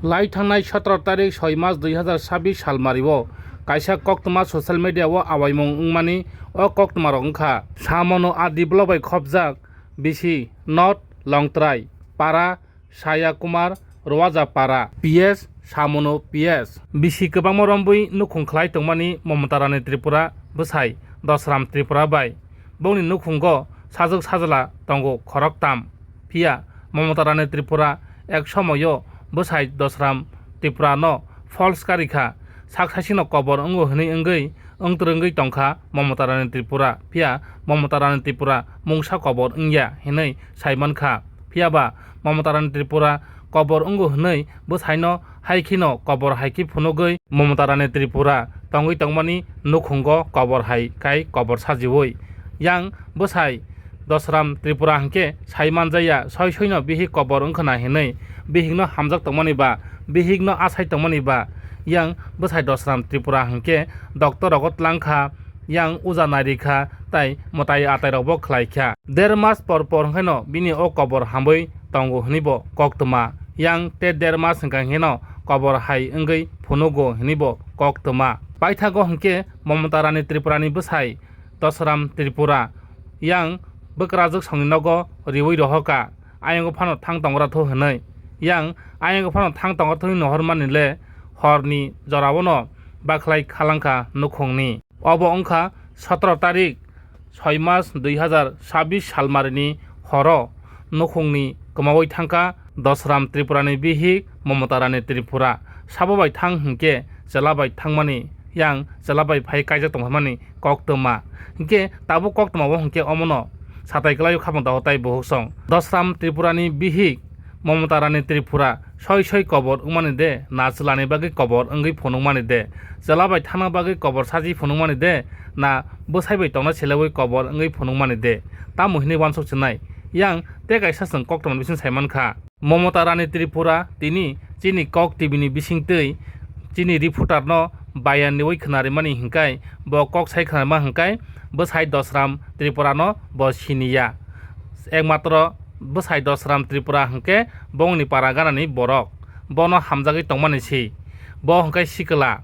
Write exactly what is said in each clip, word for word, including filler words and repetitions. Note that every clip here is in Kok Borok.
Lai thangnai sotoro tarik soi mas dui hazar sabbish salmario kaisa koktwma social media o awaimung wngmani o koktwmarok wngkha Samono R D block bai khopjak bisi North Longtrai para Saya Kumar Roaja para P S Samono P S. Bisi kwbangma rombwi nukhung khlai tongmani Mamata Rani Tripura bwsai Dosram Tripura bai. Bongni nukhungo sajwk sajla tongo khoroktam. Phiya Mamata Rani Tripura ek somoio bwsai Dosram Tripura no false karikha, sak saisino kobor wngo hwnwi wngwi wngtwrwngwi tongkha Mamata Rani Tripura. Phiya Mamata Rani Tripura mungsa kobor wngya hwnwi saimankha. Phiya ba Mamata Rani Tripura kobor wngo hwnwi bwsaino hai kheno kobor hai khe phunugwi Mamata Rani Tripura tongwi tongmani nukhungo kobor hai kai kobor sajiui. Yang bwsai Dosram Tripura hwnkhe sai manjaya soi soino bihik kobor wngkhwna hinwi bihikno hamjak tongmani ba bihikno asai tongmani ba yang bwsai Dosram Tripura hwnkhe doctor rogo tlangkha yang uja nairikha tai mwtai atairokbo khlaikha. Der mas por por hwnkhaino bini o kobor hamwi tongo hwnwibo koktwma. Yang te der mas hwnkha hwnkhaino kobor hai wngwi phunugo hwnwibo koktwma. Paithago hwnkhe Mamata Rani Tripurani bwsai Dosram Tripura yang bwkrajwk songni nogo riui rohoka, ayongo phano thang tongra tho hwnwi. Yang ayongo phano thang tongra tho hwnwi nohormani le horni joraono bakhlai khalangkha nukhungni. Obo wngkha sotoro tarik soi mas dui hazar sabbish salmarini horo nukhungni kwmaui thangkha Dosram Tripurani bihik Mamata Rani Tripura. Sabo bai thang hwnkhe chwla bai thangmani yang chwla bai phai kaijak tongphaimani koktwma. Hwnkhe tabuk koktwma o hwnkhe omono satai kwlaio khapang daho tai buhuk song. Dosram Tripurani bihik Mamata Rani Tripura soi soi kobor wngmani de, na chwlani bagwi kobor wngwi phunukmani de, chwla bai thangna bagwi kobor saji phunukmani de, na bwsai bai tongna seleui kobor wngwi phunukmani de, tamo hinwi uansuk chinai? Yang tei kaisa chwng koktwma bising saimankha. Mamata Rani Tripura tini chini Kok T V ni bisingtwi chini reporter no bayar niui khwnarimani hwnkhe bo kok sai khwnarima hwnkhe bwsai Dosram Tripura no bo siniya. Ekmatro bwsai Dosram Tripura hwnkhe bongni para ganani borok, bono hamjagwi tongmani si. Bo hwnkhe sikla,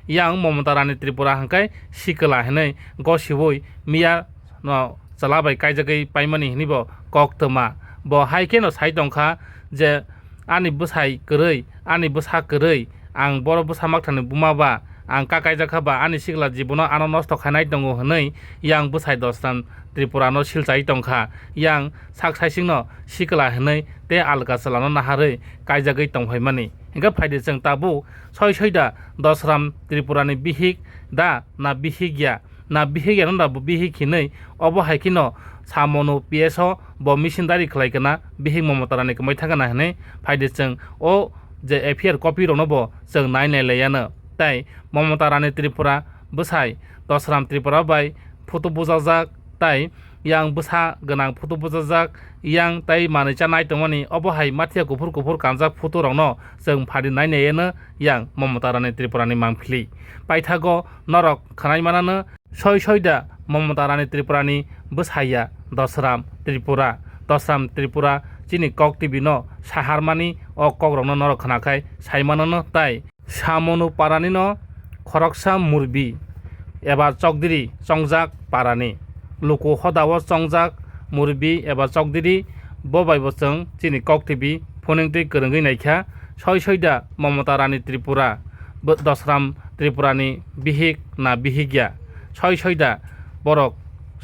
yang Mamata Rani Tripura hwnkhe sikla hinwi gosiui miya no chwla bai kaijagwi paimani hinwi bo koktwma. Bo hai kheno sai tongkha je ani bwsai kwrwi, ani bwsa kwrwi, ang boro bwsa makthani buma ba, ang ka kaijak kha ba, ani sikla jibono ano nosto khainai tongo hwnwi yang bwsai Dosram Tripura no silchai tongkha. Yang sak saisingno sikla hwnwi tei alka chwlano naharwi kaijagwi tongphaimani. Hwnkhe phaidi chwng tabuk soi soi da Dosram Tripura ni bihik da na bihik ya? Na bihik ya no da bo bihik hinwi, obo hai kheno Samono P S o bo misindari khlai kana, bihik Mamata Rani kwmai thangana hinwi phaidi chwng o je F I R copy rokno bo chwng nai nai lai yano. Tai Mamata Rani Tripura bwsai Dosram Tripura bai photo bujajak tai yang bwsa gwnang photo bujajak, yang tai manwi cha nai tongmani, obo hai mathiya kuphur kuphur kanjak photo rokno chwng phadi nai nai yano yang Mamata Rani Tripura ni mangphili. Paithago norok khwnai manano, soi soi da Mamata Rani Tripura ni bwsai ya Dosram Tripura. Dosram Tripura chini Kok T V no saharmani o kok rokno norok khwnakhai sai manano tai. Samonu parani no khoroksa Murbi eba Chokdiri chongjak parani. Luku hodao chongjak Murbi eba Chokdiri bo bai bo chwng chini Kok T V phoning twi kwrwngwi naikha. Soi soi da Mamata Rani Tripura, bo Dosram Tripura ni bihik na bihik ya? Soi soi da borok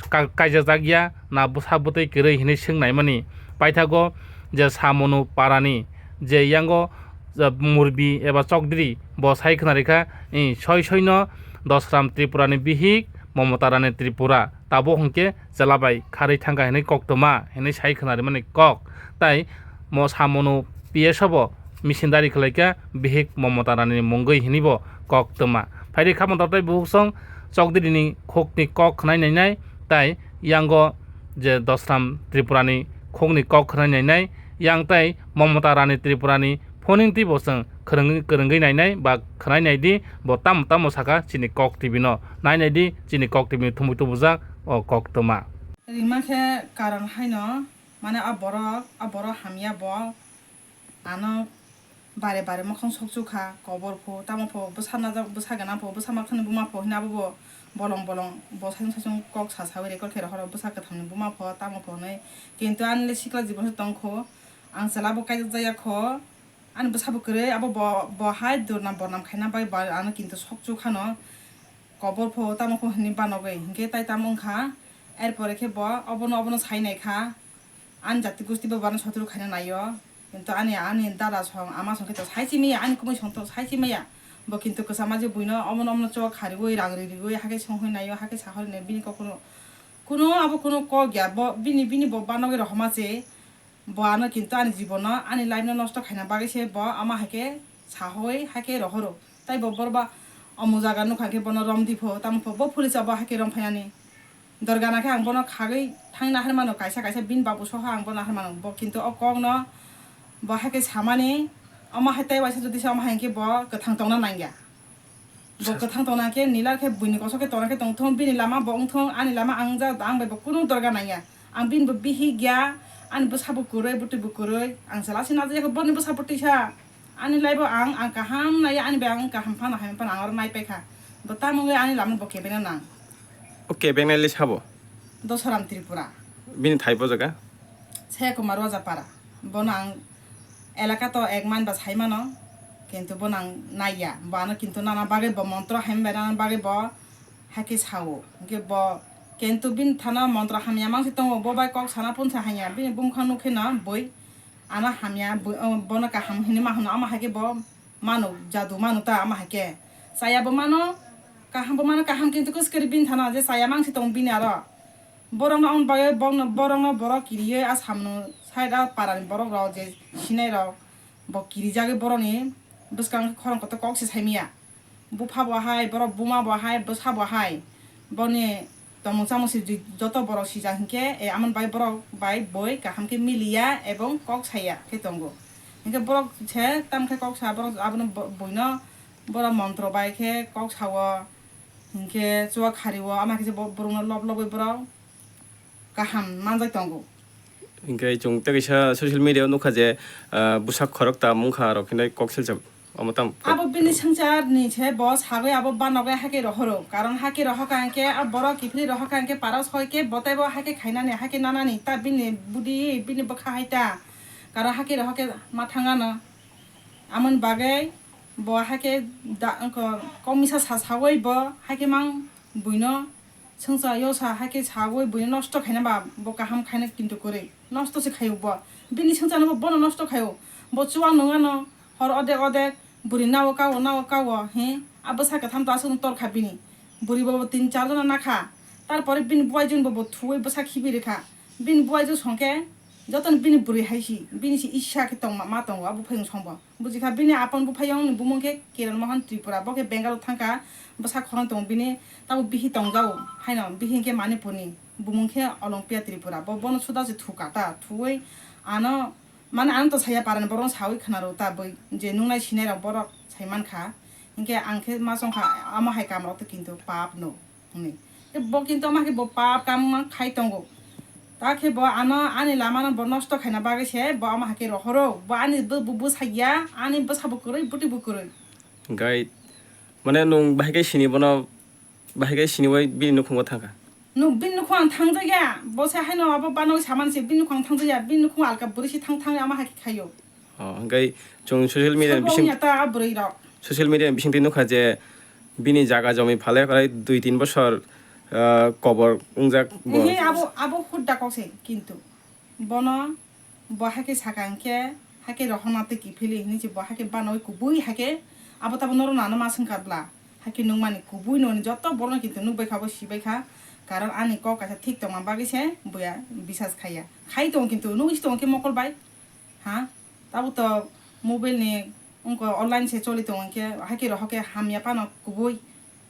ka-, kaijajak ya na bwsa bwtwi kwrwi hinwi swngnaimani? Paithago je Samonu parani je yango je Murbi eba Chokdiri bo sai khwnarikha, i soi soino Dosram Tripura ni bihik Mamata Rani Tripura tabuk hwnkhe chwla bai kharwi thangkha hinwi koktwma hinwi sai khwnarimani kok. Tai mo Samonu P S o bo misindari khlaikha bihik Mamata Rani ni mungwi hinwi bo koktwma. Phaidi kha Mamata tai buhuk song Chokdiri ni khukni kok khwnai nainai tai yango je Dosram Tripura ni khukni kok khwnai nainai, yang tai Mamata Rani Tripura ni phoning twi bo chwng khwrwng-, kwrwngwi nainai ba khwnai naidi, bo tamo tamo saka chini Kok T V no. Nai naidi chini Kok T V ni thumui tubujak o koktwma. Ringma khe karon haino, mane a borok, a borok hamya bo ano bare bare mokhang sokchukha, kobor pho, tamo pho, bwsa najak, bwsa gana pho, bwsa makhani buma pho, hwnwi abo bo bolong bolong bo saichung saichung kok sa saui record khe rohoro, bwsa kwthamni buma pho, tamo pho hwnwi. Kintu ani le sikla jibon se tongkho, ang chwla bo kaijak jaya kho, ani bwsa bo kwrwi, abo bo, bo hai durna bornam khaina bai ba ano kintu sokchukhano, kobor pho, tamo pho hwnwi banogwi, hinkhe tai tamo wngkha, erpore khe bo obono, obono sai naikha. Ani jati gusti bo bono sotru khaina naio. Kintu ani, ani dada song, ama song khe to sai si maya, ani kumui song to sai si maya. Bo kintu kwchama je buino omono, omono chok khariui, rang ririui, hakhe songwi naio, hakhe sahori nai bini kok kuno, kuno abo kuno kok ya. Bo bini, bini bo banogwi rohoma se. Bo ano kintu ani jibono, ani life no nosto khaina bagwi se bo ama hakhe sahoi, hakhe rohoro. Tai bo borba omo jaga nukha khe bono romdi pho, tamo pho bo police abo hakhe rom phainani. Dorgana khe ang bono khagwi thangna harmano, kaisa kaisa bini babu soho ang bono harmano. Bo kintu o kokno bo hakhe samani, omo hai tai waisa jodi se omo hai khe bo kwthang tongna nangya. Bo kwthang tongna khe nila khe buini kosok khe tongna khe tongthung, bini lama bo wngthung, ani lama ang ja, ang bai bo kunu dorga nangya. Ang bini bo bihik ya, ani bwsa bo kwrwi, bwtwi bo kwrwi, ang chwla se najak ya khe boni bwsa bwtwi sa. Ani life o ang, ang kaham nai, ani bai ang kaham phano, hamya phano ang oro nai paikha. Bo tamo wngwi ani lama bo kebengna nang. O kebengnaile sabo? Dosaram Tripura. Bini thai bo jaga? Sayakumar Wajapara. Bono ang elaka to ek man ba sai mano, kintu bono ang naiya. Bo ano kintu nana bagwi bo montro hamya bai nana bagwi bo hakhe sao. Hinkhe bo kintu bini thana montro hamya mangsi tongo, bo bai kok sana punsa hanya. Bini bumkhang nukhe no bui. Ano hamya, bo-, o, bono kaham hinwi ma hwno, ama hai khe bo mano, jadu mano ta, ama hai khe. Chaya bo mano, kaham bo mano, kaham kintu kwswkari bini thana je chaya mangsi tong bini aro. Borokno, aboni bagwi bokno, borokno borok kiriui a samno side a parani borok rok je sinai rok bo kirijagwi borokni bwskang khorang kotor kok se saimaya. Bupha bo hai, borok buma bo hai, bwsa bo hai. Boni tongmung chamung si joto borok sijak hinkhe, e, amoni bai borok bai boi kaham khe miliya ebong kok saya khe tongo. Hinkhe borok se tamkhe kok sa, borok abono bo-, buino borok montro bai khe kok sao. Hinkhe chuak hari o ama khe se bo-, borokno lob lobwi borok kaham manjak tongo. Hinkhe chwng tei kaisa social media o nukha je, ah, bwsak khorokta mungkha rok hinwi kok siljak. Omo tam. Abo bini swngchar ni se bo sagwi abo banogwi hakhe rohoro. Karon hakhe rohokha hinkhe a borok kiphilwi rohokha hinkhe para soi khe bo teibo hakhe khainani, hakhe nanani ta bini budi, bini bwkha hai ta. Karon hakhe rohokhe ma thangano. Amoni bagwi bo hakhe da, ko-, kok misa sa saui bo hakhe mang buino Swngchar yosa hai khe saui buino nosto khaina ba bo kaham khaina kintu kwrwi. Nosto se khaio bo. Bini swngcharno bo bono nosto khaio. Bo chuwak nung ano hor odek odek bwrwi nao kao nao kao he. A bwsa kwtham to aswk tor kha bini. Bwrwi bo tin char jona na kha. Tarpore bini buai jun bo bo thuwi bwsa khibi rwkha. Bini buai jun song khe jotono bini bwrwi hai si. Bini se isa khe tongma ma tongo a buphai song bo. Buji kha, bini apon buphaiyung ni bumung khe Kiran Mohan Tripura, bo khe Bengal o thang kha, bwsa khorang tongo bini, tabuk bihi tong jao, haino bihi khe Manipur ni, bumung khe Olompia Tripura, bo bono suda se thu ka ta, thuwi ano, mane ano to saya parani borok no sawi khna rw ta bwi, je nungnai sinai rok borok sai man kha, hinkhe ang khe ma chong kha, amo hai kam rok to kintu pap no. Hwnwi. Khe bo kintu ama khe bo pap kam ma khai tongo. Ta khe bo ano ani lama no bo nosto khaina bagwi se bo ama hai khe rohoro. Bo ani bo, bo bwsa ya, ani bwsa bo kwrwi, bwtwi bo kwrwi. Gai, mane nwng bahai khe sini bono, bahai khe sini bai bini nukhungo thangkha? Nwng bini nukhung ang thangjakya, bo se haino abo banwi samani se bini nukhung ang thangjakya, bini nukhung alka bwrwi se thang thang ama hai khe khaio. Oh, hingke chwng social media ni Sabo bising, wngya ta a bwrwi rok. Social media ni bisingtwi nukha je bini jaga jomi phalai phalai dui tin bosor, ah, kobor wngjak bo. Ehe, abo, abo hudda kok se kintu. Bono bo haikhe saka hingke, haikhe rohorna tei kiphilwi hinwi se bo haikhe banwi kubui haikhe abo tabo norok nano ma swngkha bla. Haikhe nukmani kubui noni joto borokno kintu nukbai kha bo sibai kha. Karon ani kok kaisa thik tongma bagwi se boya bisas khaiya. Khai tongo kintu nugwi se tongo khe mokol bai. Ha, tabuk to mobile ni wngkha online se choli tongo, hinkhe haikhe rohor khe hamya phano kubui,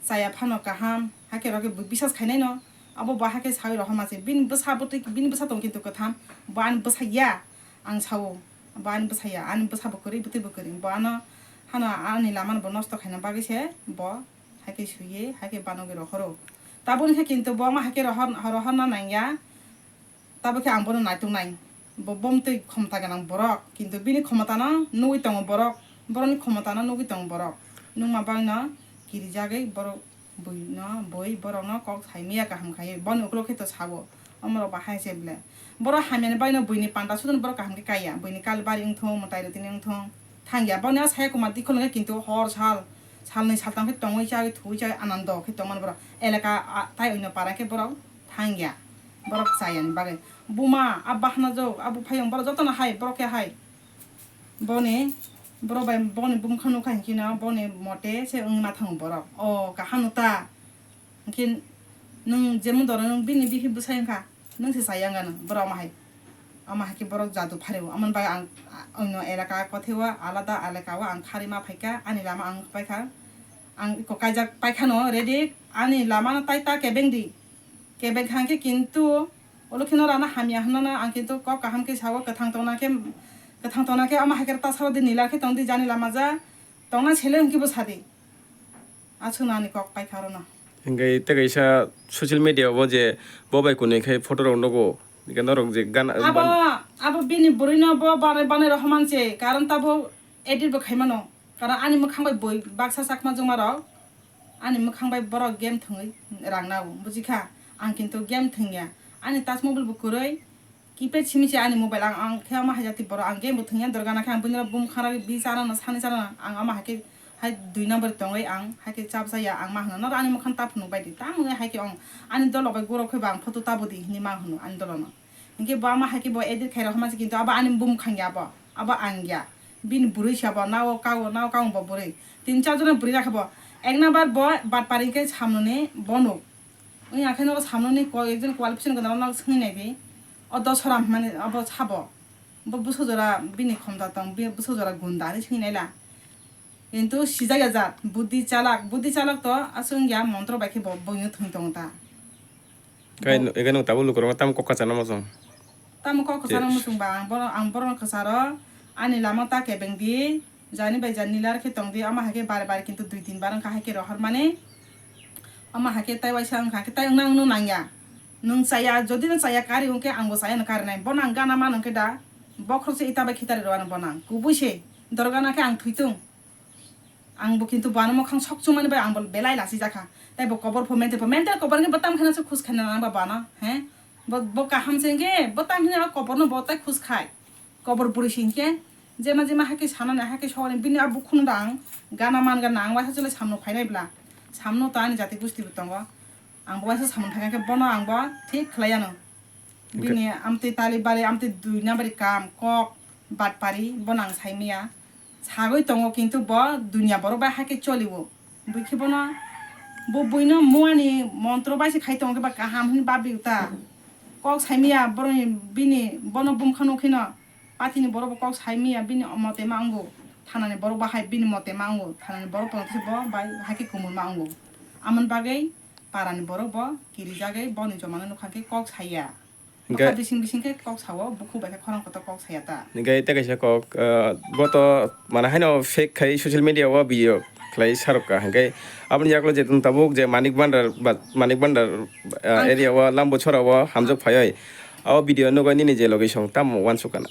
chaya phano kaham, haikhe rohor khe bisas khainai no, abo bo haikhe sawi rohorma se, bini bwsa bwtwi, bini bwsa tong kintu kwtham, bo ani bwsa ya, ang sao, bo ani bwsa ya, ani bwsa bo kwrwi, bwtwi bo kwrwi, bo ano hano ani lama no bo nosto khaina bagwi se bo haikhe swiwi, haikhe banogwi rohoro. Tabuk khe kintu bo ma haikhe rohor, rohorna nangya. Tabuk khe ang bono naituk nai. Bo bomtwi khomta gwnang borok, kintu bini khomotano nugwi tongo borok. Borokni khomotano nugwi tong borok. Nungma bagwino kirijagwi borok buino, bui borokno kok saimaya kaham khai. Boni ukulok khe to sao. Omorok bahai se ble. Borok hamyani bagwino buini panda sudon borok kaham khe kaiya. Buini kalbari wngthung, mwtai rwtini wngthung. Thangya. Boni a saya kuma dikhol hwnkhe kintu hor sal, salnwi saltham khe tongwi chagwi thuwi chagwi anando khe tongmani borok. Elaka a, tai oino para khe borok thangya. Borok chayani bagwi. Buma, a bahna jok, a buphayung borok jotono hai, borok khe hai. Boni, borok bai boni bumkha nukha hinkhe no boni mote se wngwi ma thango borok. O, kaham no ta. Hinkhe nwng jemon doro nwng bini bihi bwsai wngkha, nwng se chaya wngkha nwng. Borok omo hai, omo hai khe borok jadu phario. Amoni bagwi ang, a, onyo elaka kothai o alada elaka o ang kharwi ma phaikha, ani lama ang paikha. Ang iko kaijak paikhano ready, ani lama no tai ta kebeng di. Kebeng kha hinkhe kintu olo kheno rana hamya hwnna no ang kintu kok kaham khe sao, kwthang tongna khe, kwthang tongna khe omo hai khe ta sao di nila khe tong di jani lama ja tongna sele hinkhe bo sa di. Aswkno ani kok paikha orono. Hinkhe tei kaisa social media o bo je bo bai kwnwi khe photo rok nugo. Hinkhe norok je gana Abo, ban- abo bini bwrwino bo banai banai rohorman se, karon tabo edit bo khaimano. Karon ani mwkhang bai bui baksa chakma juma rok, ani mwkhang bai borok game thwngwi rang nao, bujikha? Ang kintu game thwngya. Ani touch mobile bo kwrwi, keypad simi se ani mobile. Ang, ang khe omo hai jati borok, ang game bo thwngya, dorgana khe ang buini rok bumkha ragwi bi chana no, sani chana no, ang omo hai khe hai dui number tongwi ang hai khe chap chaya, ang ma hwno, "Noro ani mwkhang ta phunuk bai di," tamo wngwi hai khe ong ani dolo bai gurok khe bo ang photo tabo di hinwi ma hwno ani dolo no. Hinkhe bo ama hai khe bo edit khai rok hamase, kintu abo ani bumkhang ya bo, abo ang ya. Bini bwrwi se abo, nao kao, nao kao bo bwrwi. Tin char jona bwrwi rakha bo. Ek number bo batpari khe samnoni bono. Wngya khe nogo samnoni ko-, ekjon qualification gwnang no swngwi nai di. O Dosoram hwnmani abo sabo. Bo bwsajora bini khomda tong, bi-, bwsajora gunda hinwi swngwi naila. Kintu sijak ya jat, buddhi chalak, buddhi chalak to aswk wngya montro bai khe bo, bo wngya thwng tongo ta. Kai Bo- no, ega no tabuk lukurok tamo kok kwchana mosong. Tamo kok kwchana Che- mosong ba, ang bono, ang bono kwcharo, ani lama ta kebeng di, jani bai jani nilar khe tong di, ama hai khe bare bare kintu dui tin bar wngkha hai khe rohor mani, ama hai khe tai waisa wngkha khe tai wngna wngno nangya. Nwng chaya, jodi no chaya kari wngkhe ang bo chaya no kari nai, bono ang gana man wngkhe da, bokhorok se ita bai khitari rw ano bono ang, kubui se, dorgana khe ang thwi tung. Ang bo kintu bo ano mokhang sok chumani bai ang bo belai lasi jakha. Tai bo kobor pho mental pho, mental kobor hwnkhe bo tam kheno se khus khaina nang ba bo ano, he? Bo, bo kaham se hwnkhe bo tam kheno kobor no bo tai khus khai. Kobor bwrwi se hwnkhe jema jema hakhe sanani hakhe sogani bini a bukhuk no da ang gana man gana ang waisa chwla samno phainai bla. Samno to ani jati gusti bo tongo. Ang bo waisa samno phaikha khe bono ang bo thik khlai ano. Hwnkhe- Bini amtwi tali bari, amtwi dui nabari kam, kok, batpari, bono ang saimaya. Sagwi tongo, kintu bo duniya borok bai hakhe choli o. Bwkhe bono, bo buino muani montro bai se khai tongo khe ba kaham hwnwi babi uta. Kok saimaya boroni, bini, bono bumkha nukhe no. Patini borok bo kok saimaya, bini mote ma wngo. Thanani borok bo hai bini mote ma wngo. Thanani borok tongthosi bo bai hakhe kumul ma wngo. Amoni bagwi parani borok bo kirijagwi boni jomano nukha khe kok saiya. Hinkhe- Bwkha bising bising khe kok sao, bukhuk bai khe khorang kotor kok saya ta. Hinkhe tei kaisa kok, ah, bo to mane haino fake khai social media o video khlai sarok ka. Hinkhe aboni yagulo je tabuk je Manik Bhandar ba, Manik Bhandar, ah, Ang- area o Lambuchhara o hamjak phaioi. O video nugwi nini je location tamo uansuk kana.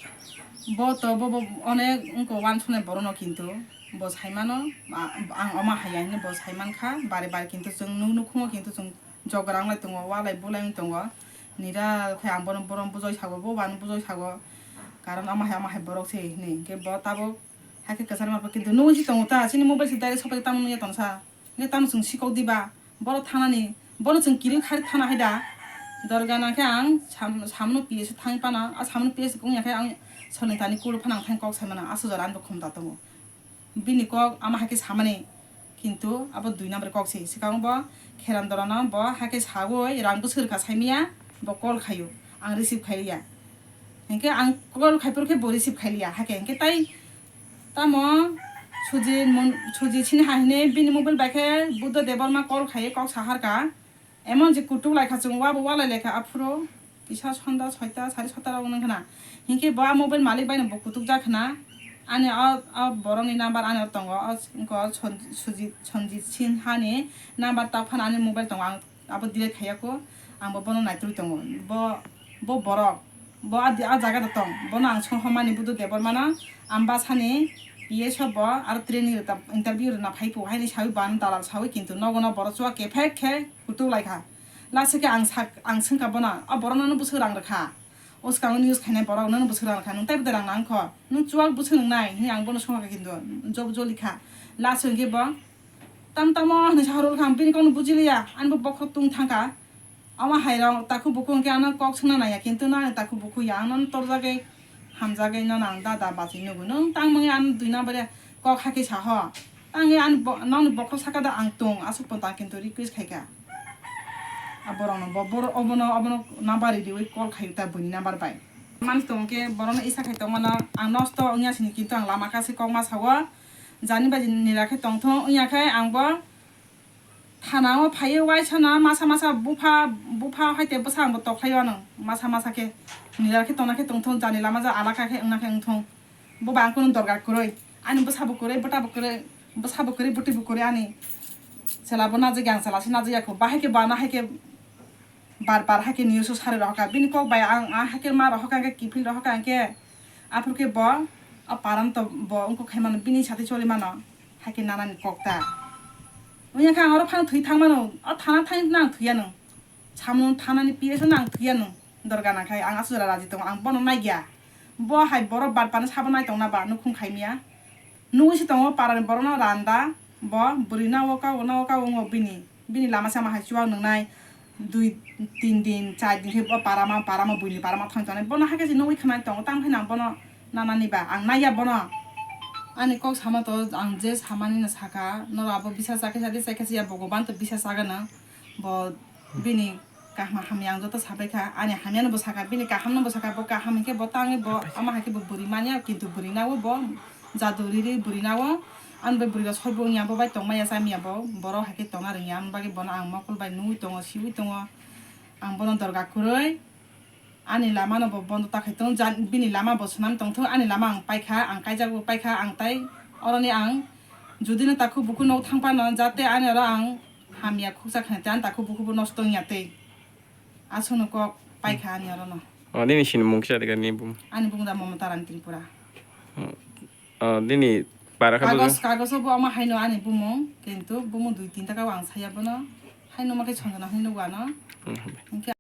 Bo to bo, bo onek wngkha uansuknai borokno, kintu bo saimano, a-, ang omo haya hinwi bo saimankha bare bare, kintu chwng nuk-, nukhungo, kintu chwng jogra wnglai tongo, walai bulai wng tongo. Nira khe ang bono, bono bujoi sago, bo bo ano bujoi sago. Karon ama hai, ama hai borok se hinwi. Hinkhe bo tabuk hakhe kwchar ma pha, kintu nugwi se tongo ta, chini mobile se direct sopai tamo nungya tongsa. Hinkhe tamo chwng sikok diba? Borok thanani, bono chwng kirwi khai thana hai da. Dorgana khe ang sam-, samno P S o thang phano, a samno P S wngya khe ang Sonitani kulo phano ang thang kok sai mano, aswk jora ani bo khumta tongo. Bini kok ama hai khe samani, kintu abo dui number kok se. Swkang bo Kheran Dorano bo hai khe saui rang bwswk rwkha saimaya, bo call khaio, ang receive khailiya. Hinkhe ang call khai phuru khe bo receive khailiya, hai khe hinkhe tai tamo Sujit Mon-, Sujit Sinha hinwi bini mobile bai khe Buddha Debbarma call khai kok saharkha. Emon je kutuk lai kha, chwng wabo walai lai kha aphuru kisa sonda soita sari sota rok wng khna. Hinkhe bo a mobile malik bai no bo kutuk jak khna. Ani o, o borok ni number ani oro tongo. O wngkha o Son-, Sujit, Sonjit Sinha ni number tak phano ani mobile tongo. Ang abo delete khaiya kho. Ang bo bono naitrwi tongo. Bo, bo borok, bo a, a jaga da tong. Bono ang song homani Buddha Debbarma no Ambasani P S o bo aro training rwta, interview rwna phai phu haini sawi bo ano dalal sawi, kintu nogo no borok chuwa kephek khe kutuk lai kha. Last khe ang sak, ang swng kha bono, "O borok nono bwswk rang rwkha? O swkang news khainai borok nono bwswk rang rwkha? Nwng tei bwdai rang nang kho? Nwng chuwak bwswk nwngnai?" hinwi ang bono swng kha, kintu job joli kha. Last hwnkhe bo, "Tam tamo?" hinwi sa rwkha, ang bini kokno buji liya, ani bo bokhorok tung thang kha. Omo hai rok takhuk bukhuk hwnkhe ano kok swngna naiya, kintu nang takhuk bukhuk ya, ano torjagwi hamjagwi no nang dada bachwi nugo. Nwng tang mungwi ano dui number ya kok hakhe sa ho. Tangwi ani bo-, nokni bokhorok saka da ang tong, aswk pon tang kintu request khai kha. A borok no bo, borok obono, obono number riwi call khai ta buini number bai. Mani tong khe borok no isa khai tong mano, ang nosto wngya sini kintu ang lama kasi kok ma sao. Jani bai nira khe tong thung wngya khe ang bo Thana o phaiwi waisana masa masa bupha, bupha hai tei bwsa ang bo toklai o ano masa masa khe nira khe tongna khe tongthung, jani lama ja alaka khe wngna khe wngthung. Bo ba ang kunu dorkar kwrwi, ani bwsa bo kwrwi, bwta bo kwrwi, bwsa bo kwrwi, bwtwi bo kwrwi ani chwla bo najagya, ang chwla se najagya kho, bahai khe bana hai khe bar bar hai khe news o sari rohor kha, bini kok bai ang, ang hai khe ma rohor kha, ang khe kiphil rohor kha, ang khe aphuru khe bo o paran to bo wngkuk khai mano, bini sati choli mano. Hai khe nanani kok ta. Wngya khe ang oro phano thwi thang mano. O thana thani no ang thwiya nung. Samung thanani P S no ang thwiya nung. Dorga nang khai ang aswk jora raji tongo. Ang bono nai ya. Bo hai borok bar pano sabo nai tong na ba nukhung khai miya. Nugwi se tongo parani borok no randa. Bo bwrwi na o kau na o kau wngo bini. Bini lama sama hai chuwak nungnai dui tin din, char din khe bo parama, parama, buini parama thang tongnai. Bono hakhe se nugwi khwnai tongo, tamo khe nang bono nanani ba, ang naiya bono. Ani kok sama to ang je samani no saka, norok abo bisa chakhe sadi chakhe ya Bhogoban to bisa chagana. Bo bini kaham hamya ang joto sabai kha, ani hamya no bo saka, bini kaham no bo saka, bo kaham hinkhe bo tangwi bo ama hakhe bo bwrwi manya, kintu bwrwi nawo bo jadu riri bwrwi nawo. Ani bai bwrwi rok soi bo wngya, bo bai tongmaya chamya bo, borok hai khe tongna rwngya, ani bagwi bono ang mokol bai nugwi tongo, siwi tongo. Ang bono dorga kwrwi, ani lama no bo bondo ta khai tongo, ja-, bini lama bo swnam tongthok, ani lama ang paikha, ang kaijak bo paikha, ang tai oroni ang judino takhuk bukhuk nok thang phano, jate ani oro ang hamya khuksa khna tei ani takhuk bukhuk bo nosto wngya tei. Aswkno kok paikha ani orono. O, nini sini mung kisa dega ni bum. Ani bung da Mamata Rani Tripura. O, o, nini para kha Kagos, bwswk? Kagos obo ama haino ani bumung, kintu bumung dui tinta kau ang saya bono. Haino ma khe Sanjana hinwi nugo ano. Hmm. Hinkhe